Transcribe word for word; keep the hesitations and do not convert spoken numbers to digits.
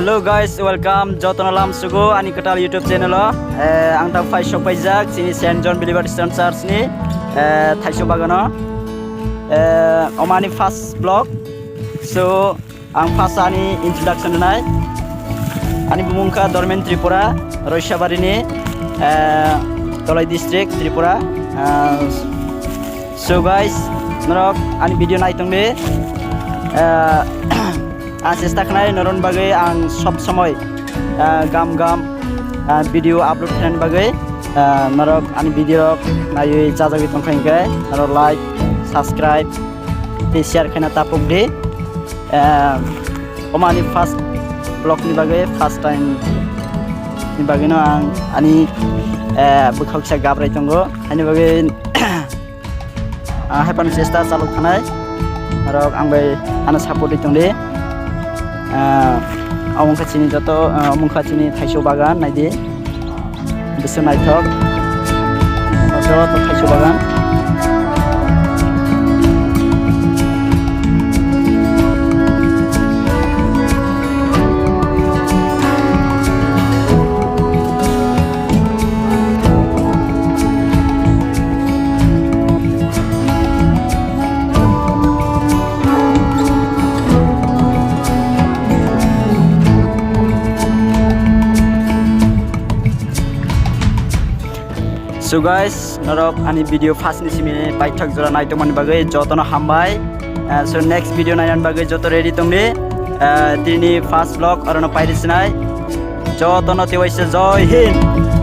Hello guys, welcome jotono lamsugo ani kwtal YouTube channel o. Eh, ang ta phai sok paijak chini Saint John Believer Christian Church ni, eh, Thaiso Bagano. Eh, omani first vlog. So, ang first ani introduction nai. Ani bumung kha Dormen Tripura, Roisabari ni, eh, Tolai district, Tripura. Eh, so guys, norok ani video nai tongdi. Eh, Ang chesta khnai noron bagwi ang sob somoi, ah, gam gam, ah, video upload khlaina bagwi, ah, norok ani video rok naiwi chajagwi tongkha hinkhe norok like, subscribe tei share khaina tapuk di. Ah, omo ani first vlog ni bagwi, first time ni bagwino ang ani, ah, bwkhao kisa gabrai tongo. Haini bagwi Ah, hai phano chesta chalok khanai. Norok ang bai ano support di tongdi. Ah, omo wngkha chini joto, ah, omo wngkha chini thaichuk bagan, naidi. Bisu naithok. Joto thaichuk bagan. So guys, norok ani video first ni simi paithak jora naitokmani bagwi jotono hambai. Eh, so next video nainani bagwi joto ready tongdi. Eh, tini first vlog orono pairi sinai. Jotono tewaisa Jai Hind.